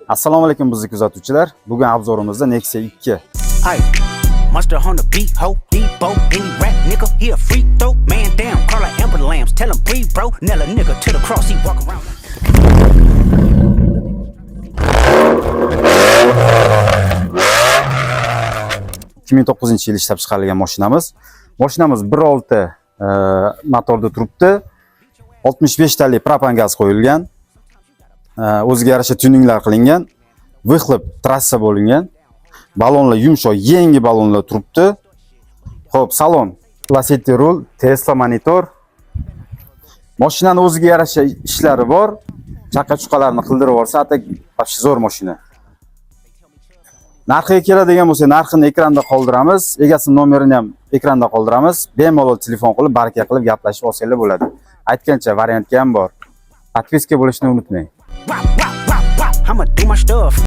Assalomu alaykum, bizni kuzatuvchilar. Bugun обзор imizda Nexia 2. Ay, mustard on the beat, ho, Debo, any rap nigga, he a free throw, man down, call like Amber Lambs, tell him breathe, bro, nail a nigga to the cross, he walk around. 2009 yil ishlab chiqarilgan mashinamiz. Mashinamiz 1.6 motorda turibdi. 65 talik propan gaz qo'yilgan. O'ziga yarasha tuninglar qilingan. Выхлоп trassa bo'lingan. Balonlar yumshoq, yangi balonlar turibdi. Xo'p, salon, Lacetti rul, Tesla monitor. Mashinani o'ziga yarasha ishlari bor. Chaqa-chuqalarni qildirib yuborsa, а так вообще zo'r mashina. Narxiga keladigan bo'lsak, narxini ekranda qoldiramiz. Egasini nomerini ham ekranda qoldiramiz. Bemalol telefon qilib, baraka qilib gaplashib olsanglar bo'ladi. Aytgancha, variantga ham bor. Подписка bo'lishni unutmang. Wop, wop, wop, wop, I'ma do my stuff.